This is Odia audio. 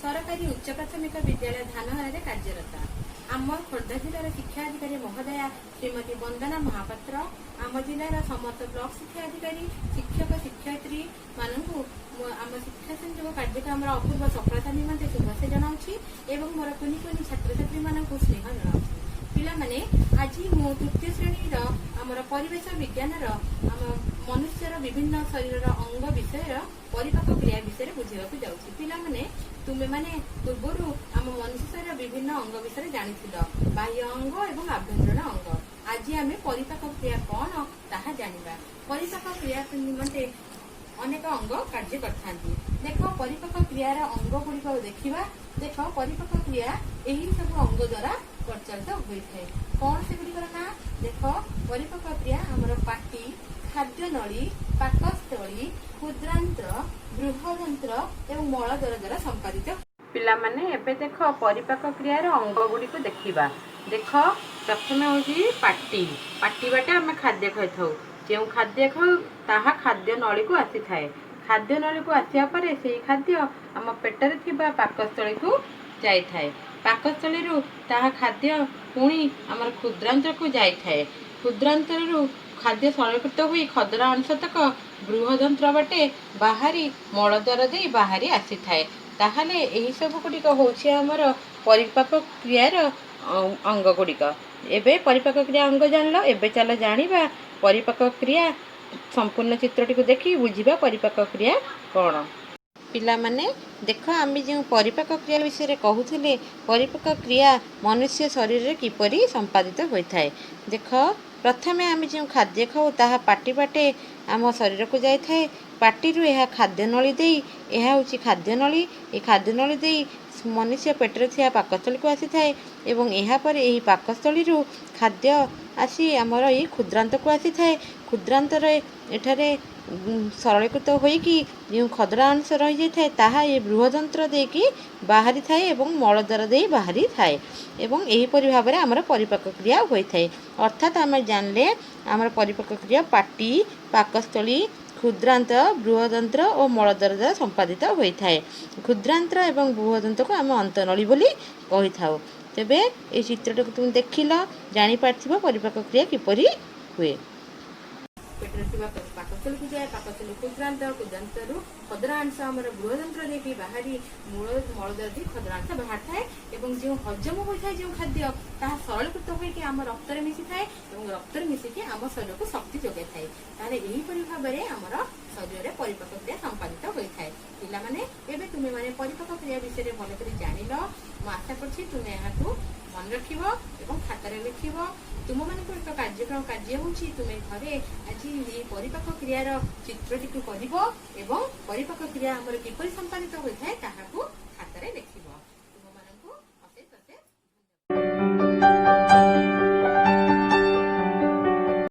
ସରକାରୀ ଉଚ୍ଚ ପ୍ରାଥମିକ ବିଦ୍ୟାଳୟ ଧାନହରାରେ କାର୍ଯ୍ୟରତ। ଆମ ଖୋର୍ଦ୍ଧା ଜିଲ୍ଲାର ଶିକ୍ଷା ଅଧିକାରୀ ମହୋଦୟା ଶ୍ରୀମତୀ ବନ୍ଦନା ମହାପାତ୍ର, ଆମ ଜିଲ୍ଲାର ସମସ୍ତ ବ୍ଲକ ଶିକ୍ଷା ଅଧିକାରୀ, ଶିକ୍ଷକ ଶିକ୍ଷୟିତ୍ରୀ ମାନଙ୍କୁ ମୁଁ ଆମ ଶିକ୍ଷା ସଂଯୋଗ କାର୍ଯ୍ୟକ୍ରମର ଅପୂର୍ବ ସଫଳତା ନିମନ୍ତେ ଶୁଭେଚ୍ଛା ଜଣାଉଛି ଏବଂ ମୋର କୁନି କୁନି ଛାତ୍ରଛାତ୍ରୀମାନଙ୍କୁ ସ୍ନେହ ଜଣାଉଛି। ପିଲାମାନେ, ଆଜି ମୁଁ ତୃତୀୟ ଶ୍ରେଣୀର ଆମର ପରିବେଶ ବିଜ୍ଞାନର ଆମ ମନୁଷ୍ୟର ବିଭିନ୍ନ ଶରୀରର ଅଙ୍ଗ ବିଷୟର ପରିପାକ କ୍ରିୟା ବିଷୟରେ ବୁଝିବାକୁ ଯାଉଛି। ପିଲାମାନେ, ତୁମେମାନେ ପୂର୍ବରୁ ଆମ ମନୁଷ୍ୟ ଶରୀରର ବିଭିନ୍ନ ଅଙ୍ଗ ବିଷୟରେ ଜାଣିଥିଲ, ବାହ୍ୟ ଅଙ୍ଗ ଏବଂ ଆଭ୍ୟନ୍ତରୀଣ ଅଙ୍ଗ। ଆଜି ଆମେ ପରିପାକ କ୍ରିୟା କଣ ତାହା ଜାଣିବା। ପରିପାକ କ୍ରିୟା ନିମନ୍ତେ ଅନେକ ଅଙ୍ଗ କାର୍ଯ୍ୟ କରିଥାନ୍ତି। ଦେଖ, ପରିପାକ କ୍ରିୟାର ଅଙ୍ଗ ଗୁଡ଼ିକ ଦେଖିବା। ଦେଖ, ପରିପାକ କ୍ରିୟା ଏହି ସବୁ ଅଙ୍ଗ ଦ୍ୱାରା ପରିଚାଳିତ ହୋଇଥାଏ। କଣ ସେଗୁଡ଼ିକର ନାଁ? ଦେଖ, ପରିପାକ କ୍ରିୟା ଆମର ପାଟି, ଖାଦ୍ୟ ନଳୀ, ପାକସ୍ଥଳୀ, କ୍ଷୁଦ୍ରାନ୍ତ୍ର, ବୃହଦନ୍ତ୍ର ଏବଂ ମଳଦ୍ୱାର ଦ୍ୱାରା ସମ୍ପାଦିତ। ପିଲାମାନେ, ଏବେ ଦେଖ, ପରିପାକ କ୍ରିୟାର ଅଙ୍ଗ ଗୁଡ଼ିକୁ ଦେଖିବା। ଦେଖ, ପ୍ରଥମେ ହେଉଛି ପାଟି। ପାଟି ବାଟେ ଆମେ ଖାଦ୍ୟ ଖାଇଥାଉ। ଯେଉଁ ଖାଦ୍ୟ ଖାଉ, ତାହା ଖାଦ୍ୟ ନଳୀକୁ ଆସିଥାଏ। ଖାଦ୍ୟ ନଳୀକୁ ଆସିବା ପରେ ସେଇ ଖାଦ୍ୟ ଆମ ପେଟରେ ଥିବା ପାକସ୍ଥଳୀକୁ ଯାଇଥାଏ। ପାକସ୍ଥଳୀରୁ ତାହା ଖାଦ୍ୟ ପୁଣି ଆମର କ୍ଷୁଦ୍ରାନ୍ତ୍ରକୁ ଯାଇଥାଏ। କ୍ଷୁଦ୍ରାନ୍ତ୍ରରୁ ଖାଦ୍ୟ ସରଳୀକୃତ ହୋଇ ଖଦରା ଅଂଶତକ ବୃହଦନ୍ତ୍ର ବାଟେ ବାହାରି ମଳଦ୍ୱାର ଦେଇ ବାହାରି ଆସିଥାଏ। ତାହେଲେ ଏହି ସବୁ ଗୁଡ଼ିକ ହେଉଛି ଆମର ପରିପାକ କ୍ରିୟାର ଅଙ୍ଗ ଗୁଡ଼ିକ। ଏବେ ପରିପାକ କ୍ରିୟା ଅଙ୍ଗ ଜାଣିଲ। ଏବେ ଚାଲ ଜାଣିବା ପରିପାକ କ୍ରିୟା। ସମ୍ପୂର୍ଣ୍ଣ ଚିତ୍ରଟିକୁ ଦେଖି ବୁଝିବା ପରିପାକ କ୍ରିୟା କ'ଣ। ପିଲାମାନେ, ଦେଖ, ଆମେ ଯେଉଁ ପରିପାକ କ୍ରିୟା ବିଷୟରେ କହୁଥିଲେ, ପରିପାକ କ୍ରିୟା ମନୁଷ୍ୟ ଶରୀରରେ କିପରି ସମ୍ପାଦିତ ହୋଇଥାଏ। ଦେଖ, ପ୍ରଥମେ ଆମେ ଯେଉଁ ଖାଦ୍ୟ ଖାଉ, ତାହା ପାଟି ବାଟେ ଆମ ଶରୀରକୁ ଯାଇଥାଏ। ପାଟିରୁ ଏହା ଖାଦ୍ୟ ନଳୀ ଦେଇ, ଏହା ହେଉଛି ଖାଦ୍ୟ ନଳୀ, ଏ ଖାଦ୍ୟ ନଳୀ ଦେଇ ମନୁଷ୍ୟ ପେଟରେ ଥିବା ପାକସ୍ଥଳୀକୁ ଆସିଥାଏ ଏବଂ ଏହାପରେ ଏହି ପାକସ୍ଥଳୀରୁ ଖାଦ୍ୟ ଆସି ଆମର ଏଇ କ୍ଷୁଦ୍ରାନ୍ତକୁ ଆସିଥାଏ। କ୍ଷୁଦ୍ରାନ୍ତରେ ଏଠାରେ ସରଳୀକୃତ ହୋଇକି ଯେଉଁ ଖଦଡ଼ା ଅଂଶ ରହିଯାଇଥାଏ, ତାହା ଏ ବୃହଦନ୍ତ୍ର ଦେଇକି ବାହାରିଥାଏ ଏବଂ ମଳଦ୍ୱାର ଦେଇ ବାହାରିଥାଏ ଏବଂ ଏହିପରି ଭାବରେ ଆମର ପରିପାକ କ୍ରିୟା ହୋଇଥାଏ। ଅର୍ଥାତ୍ ଆମେ ଜାଣିଲେ, ଆମର ପରିପାକ କ୍ରିୟା ପାଟି, ପାକସ୍ଥଳୀ, କ୍ଷୁଦ୍ରାନ୍ତ, ବୃହଦନ୍ତ୍ର ଓ ମଳଦ୍ୱାର ଦ୍ୱାରା ସମ୍ପାଦିତ ହୋଇଥାଏ। କ୍ଷୁଦ୍ରାନ୍ତ୍ର ଏବଂ ବୃହଦନ୍ତ୍ରକୁ ଆମେ ଅନ୍ତନଳୀ ବୋଲି କହିଥାଉ। ତେବେ ଏହି ଚିତ୍ରଟାକୁ ତୁମେ ଦେଖିଲ, ଜାଣିପାରିଥିବ ପରିପାକ କ୍ରିୟା କିପରି ହୁଏ। ପେଟରେ ଥିବା ପାକସ୍ଥଳୀକୁ ଯାଏ, ପାକସ୍ଥଳୀ କ୍ଷୁଦ୍ରାନ୍ତ, କ୍ଷୁଦ୍ରାନ୍ତରୁ ଖଦରା ଅଂଶ ଆମର ବୃହଦନ୍ତ୍ର ଦେଇକି ବାହାରି ମଳଦ୍ୱାର ଦେଇ ଖଦରା ଅଂଶ ବାହାରିଥାଏ ଏବଂ ଯେଉଁ ହଜମ ହୋଇଥାଏ ଯେଉଁ ଖାଦ୍ୟ, ତାହା ସରଳୀକୃତ ହୋଇକି ଆମ ରକ୍ତରେ ମିଶିଥାଏ ଏବଂ ରକ୍ତରେ ମିଶିକି ଆମ ଶରୀରକୁ ଶକ୍ତି ଯୋଗାଇଥାଏ। ତାହେଲେ ଏହିପରି ଭାବରେ ଆମର ଶରୀରରେ ପରିପାକ କ୍ରିୟା ସମ୍ପାଦିତ ହୋଇଥାଏ। ପିଲାମାନେ, ଏବେ ତୁମେମାନେ ପରିପାକ କ୍ରିୟା ବିଷୟରେ ଭଲକରି ଜାଣିଲ। ମୁଁ ଆଶା କରୁଛି ତୁମେ ଏହାକୁ ମନେ ରଖିବ ଏବଂ ଖାତାରେ ଲେଖିବ। ତୁମମାନଙ୍କୁ ଏକ କାର୍ଯ୍ୟକ୍ରମ କାର୍ଯ୍ୟ ହେଉଛି, ତୁମେ ଘରେ ଆଜି ଏହି ପରିପାକ କ୍ରିୟାର ଚିତ୍ରଟିକୁ କରିବ ଏବଂ ପରିପାକ କ୍ରିୟା ଆମର କିପରି ସମ୍ପାଦିତ ହୋଇଥାଏ, ତାହାକୁ ଖାତାରେ ଲେଖିବ।